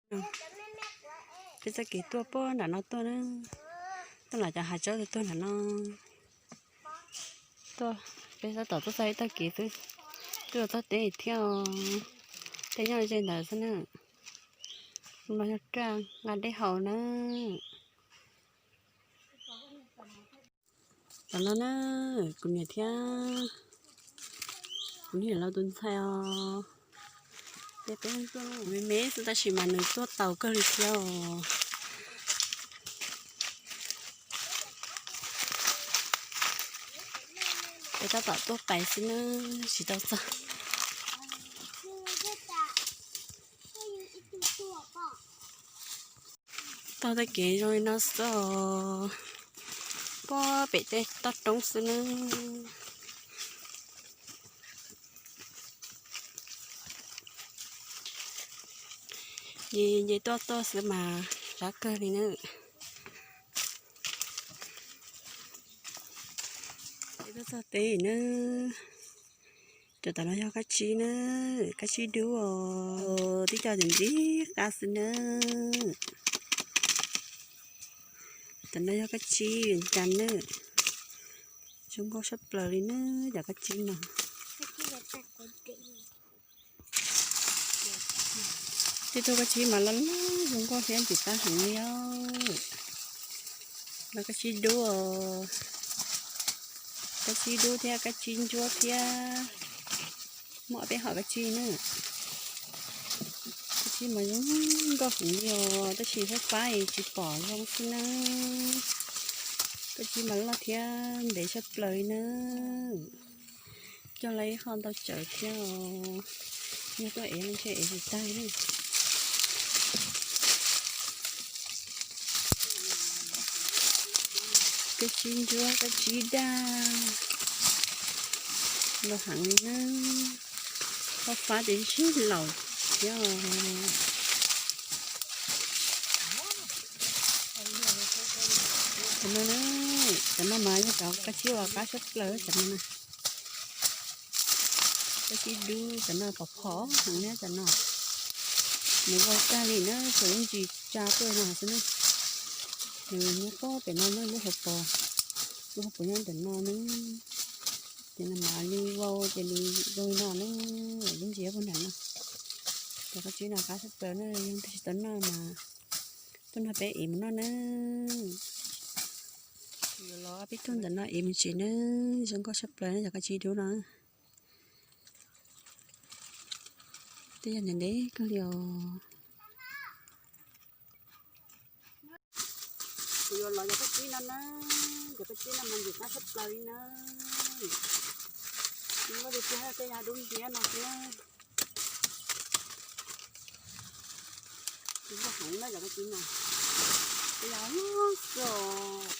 Peb txoj kev tuaj puag nram no tuaj na, tuaj nram cov hav tsaub tuaj nram no. Tuaj, peb tab tom tuaj txog ib tag kev xwb, twb yuav txog teb thiab os. Tej nyob ze ntawd xwb na. Los yog raj nqa dej haus na. Tam no na, kuv niam thiab kuv niam lawv tus ntxhais os, peb tuaj me me xwb tab sis mas nws tuaj tau kawg li thiab os. Peb tab tom tuaj pais xwb na, tsis tau txog. Tau tej kev zoo li no xwb os, puag pem tej toj roob xwb na. Nce nce tuaj tuaj xwb mas zab kawg li na. Peb tuaj txog teb na. Cov tam no yog kab tsib na, kab tsib dub os, tib co ntxim ntxim qab xwb na. Tam no yog kab tsib Vias Cas na, zoo nkauj sab plaws li na, cov kab tsib no. Tej tug kab tsib mas loj loj zoo nkauj thiab ntxim qab heev li os. No kab tsib dub os, kab tsib dub thiab kab tsib ntsuab thiab, muaj ob peb hom kab tsib na. Kab tsib mas zoo nkauj heev li os, tab sis fab fab es tsis pom zoo xwb na. Kab tsib mas loj thiab ntev sab plaws li na. Coj lawv ib qho ntau tsawv thiab os. Yog tuaj ev ntshe ev tsis tag na. Kab tsib ntsuab kab tsib daj los heev li na. Fab fab ces sib laus thiab os. Tam no, tam no mas yog cov kab tsib uas qab sab plaws tam no na. Kab tsib dub tam no pom phom heev thiab tam no. Nws vau tag li na, tsuas ib ntsis tsa tuaj no xwb na. Nws nyob pob pem no na, lub hauv paus, lub hauv paus nyob ntawm no na. Ces nws mam li vau ces nws zoo li no na, ib ntsis puag nram no. Cov kab tsib no qab sab plaws na, yog tus tsis tau noj mas tuaj nrog peb ev mus noj na. Los peb tuaj ntawm no ev mus tsev na, zoo nkauj sab plaws na cov kab tsib dub no. Tej yog ntev ntev kawg li os. Kuv yuav los cov kab tsib no na, cov kab tsib no mas ntxim qab sab plaws li na. Nws muaj li tiag tej yav dub nciab no xwb na. Nws muaj heev na cov kab tsib no, tej yav loj xwb os.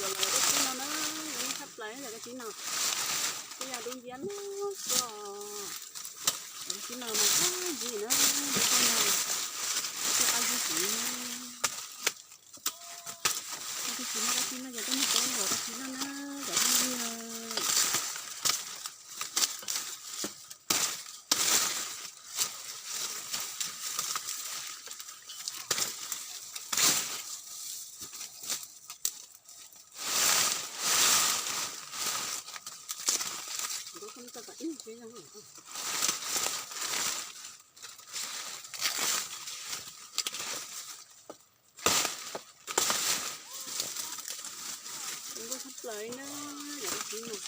Yuav los kab tsib no na, zoo nkauj tshaj plaws yom kab tsib no. Tej yam dub nciab no xwb os. Kab tsib no mas qab zib na, zoo nkauj no, qab zib heev na. Koj twb tsis muaj kab tsib no ces koj mus peb nkaus kab tsib no na, cov phooj ywg. Zoo nkauj tshaj plaws li na, cov kab tsib no.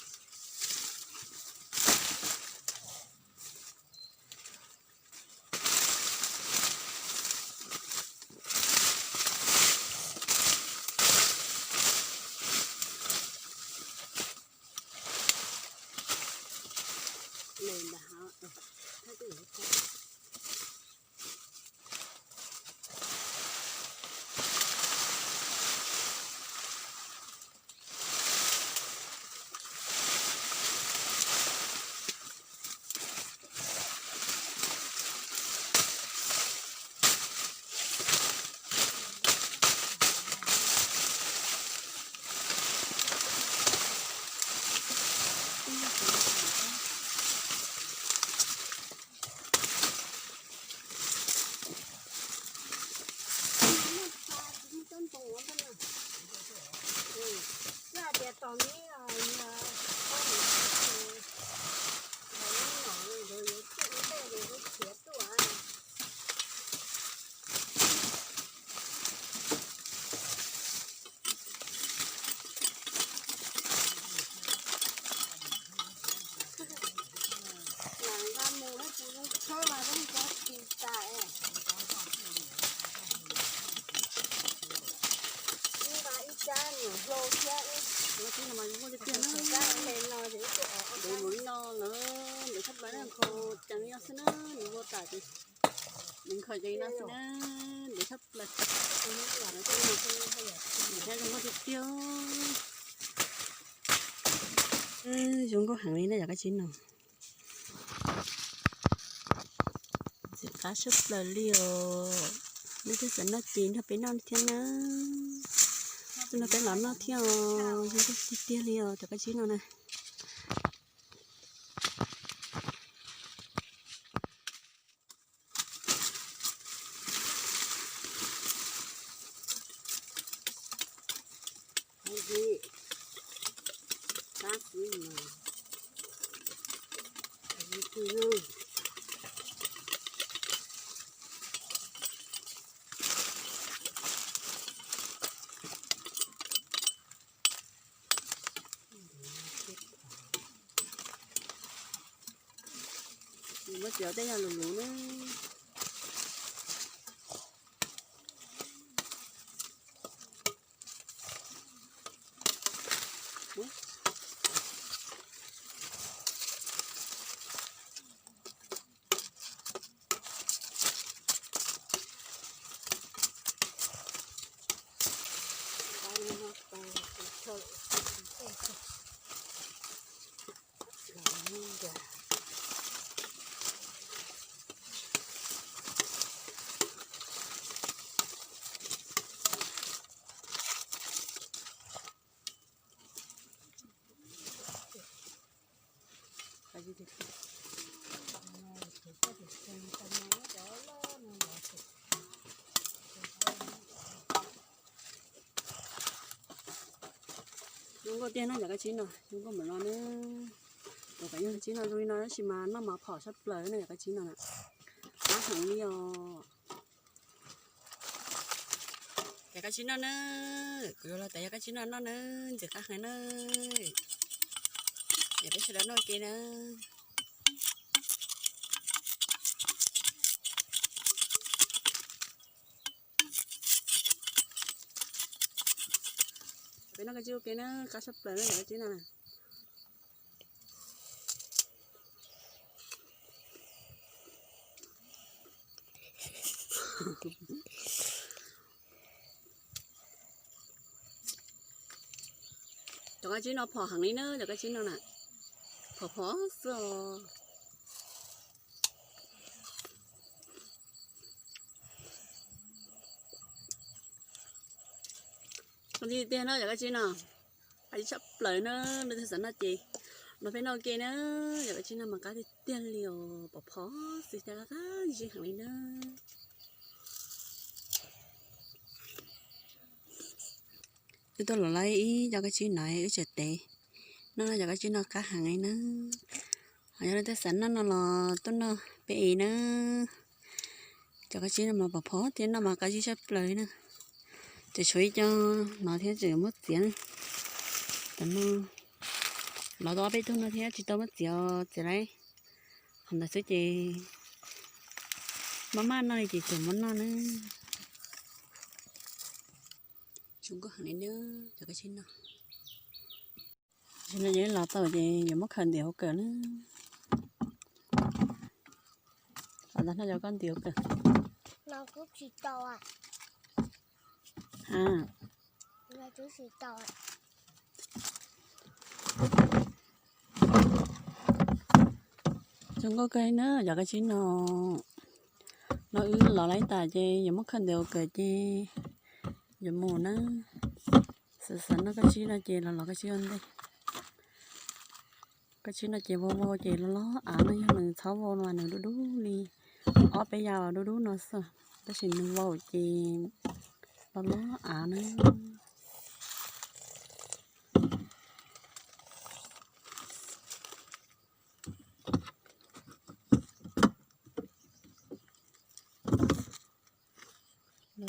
tos neb os, yog koj mus, yog neb nov nkawd yuav txij ntej ces kuv khiav tuaj. Lam nqa mus hab kuv zoo tshawb mas zoo nkaus tsis tas. Ib nqa ib tsab nyuam hlau thiab ib tsab hle no, mus li no lawm, ntev tshaj plaws na, nkhaus ceev li no xwb na, nws vau tas ces nws nkhaus ceev li no xwb na, ntev tshaj plaws. Nws thiab zoo nkauj tiag tiag. Zoo nkauj heev li na yom, koj tsis no. Ntxim qab tshaj plaws li os. Nej twb xav noj ces nrog peb noj thiab na. Tuaj nrog peb los noj thiab os, zoo nkauj tiag tiag li os cov kab tsib no na. Muab txiav tej yog lus lus na. Zoo nkauj tiag na cov kab tsib no, zoo nkauj npaum no na. Ua kom yog kab tsib no zoo li no tab sis mas noj mas phom tshaj plaws na cov kab tsib no na. Qab heev li os. Cov kab tsib noj na, kuv yuav los tas yog kab tsib noj noj na, ntxim qab heev na. Yog peb sawv daws noj ke na. Peb noj kab tsib ua ke na, qab tshaj plaws na cov kab tsib no na. Cov kab tsib no phom heev li na, cov kab tsib no na, phom phom xwb os. Zoo tiag no cov kab tsib no, qab tsib tshaj plaws na, nej twg xav noj ces los peb noj ke na, cov kab tsib no mas qab tiag tiag li os, pom phom xwb thiab qab zib heev li na. Wb tuaj los laib ib co kab tsib no wb tseem tev noj, cov kab tsib no qab heev li na. Ho yog leej twg xav noj no los tuaj noj peb es na. Cov kab tsib no mas pom phom thiab noj mas qab zib tshaj plaws li na. Tseem tshuav ib co no thiab tseem muab txiav na. Tam no los tau ob peb tug no thiab tsis tau muab txiav, txiav laib qhov ntawd xwb ces maj maj noj li ces tseem muab noj na. Zoo nkauj heev li na cov kab tsib no. Tam sim no ces los tau ces yuav muab khaws ntiav hauv kawm na. Los ntag no cov koj ntiav hauv kawm. Zoo nkauj kawg li na cov kab tsib no. No wb los laib tas ces yuav muab khaws ntiav hauv kawm ces yuav mus na. Xav xav noj kab tsib no ces los los kab tsib ua ntej. Kab tsib no ces vau vau ces loj loj av no, yog nws txhob vau no nws dub dub li ob peb yav dub dub no xwb, tab sis nws vau ces loj loj av na.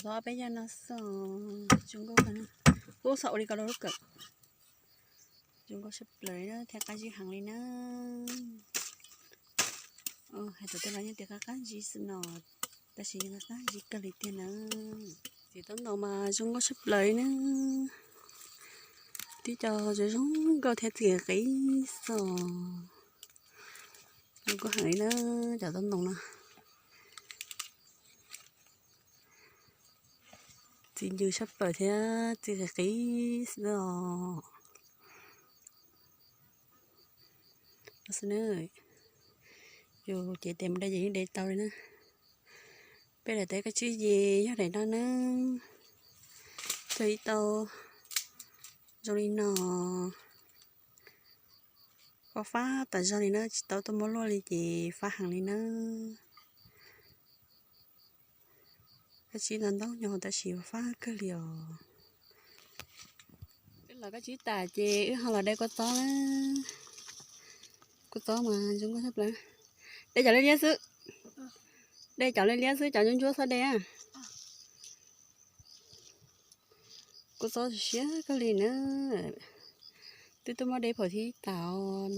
Tau peb yog no xwb, zoo nkauj kawg na. Ub, xav ua li ko rau lub kawm. Zoo nkauj tshaj plaws na, thiab qab zib heev li na. Hais tau tej laus yeej tias qab qab zib xwb no, tab sis yeej qab zib kawg li tiag na. Txiv taub ntoos mas zoo nkauj tshaj plaws li na. Tib co zoo zoo nkauj thiab txi qis xwb os. Zoo nkauj heev li na, cov taub ntoos no. Txi ncw tshaj plaws thiab txi qis qis xwb os. Xwb na, yus cev tes mus de ces yeej de tau li na. Peb daim teb kab tsib ces yog daim no na, cog ib tau zoo li no. Fab fab tas zog li na, tsis tau tuaj muab luaj li ces fab heev li na. Kab tsib ntau ntau nyuag tab sis fab kawg li os. Wb los kab tsib tas ces wb ho los de kua txob na. Kua txob mas zoo nkauj tshaj plaws. De cov liab liab xwb. De cov liab liab xwb, cov ntsuab ntsuab txhob de. Kua txob siab kawg li na. Twb tuaj muab de phaum thib tas,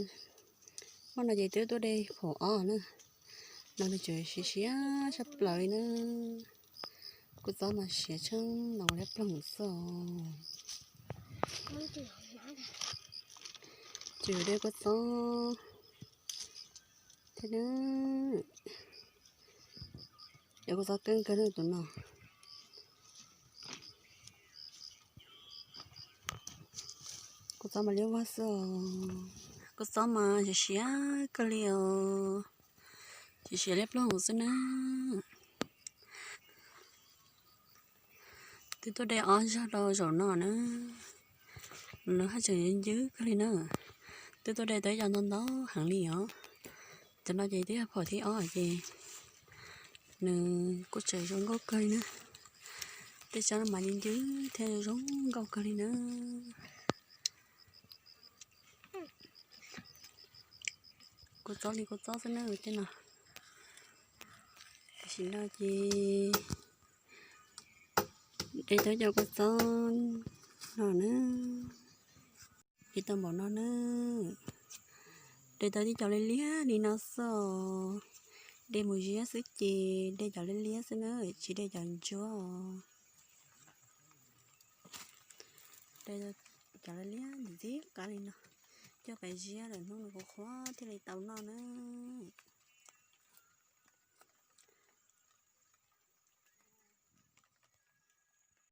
muaj no ces twb tuaj de phaum ob na. No nws tseem siav siav tshaj plaws li na. Kua txob mas siav tshaj no liab ploog xwb os. Tseem de kua txob thiab na. Cov kua txob keeb kawg na tus no. Kua txob mas liab vog xwb os. Kua txob mas siav siav kawg li os. Siav siav liab ploog xwb na. Twb tuaj de ob zog rau zaum no na. Nws haj tseem ncw kawg li na. Twb tuaj de tau ib co ntau ntau heev li os. Cov no ces twb yog phaum thib ob ces nws kuj tseem zoo nkauj kawg li na. Tej tsob no mas ncw ncw thiab zoo nkauj kawg li na. Kua txob li kua txob xwb na tej no. Tam sim no ces de tau cov kua txob no na. De tau npaum no na. De tau tib co liab liab li no xwb os. De mus ziab xwb ces de cov liab liab xwb na, tsis de cov ntsuab os. De cov liab liab ntxim ntxim qab li no, coj pais ziab lawm hnub nws qhuav qhuav thiaj li tau noj na.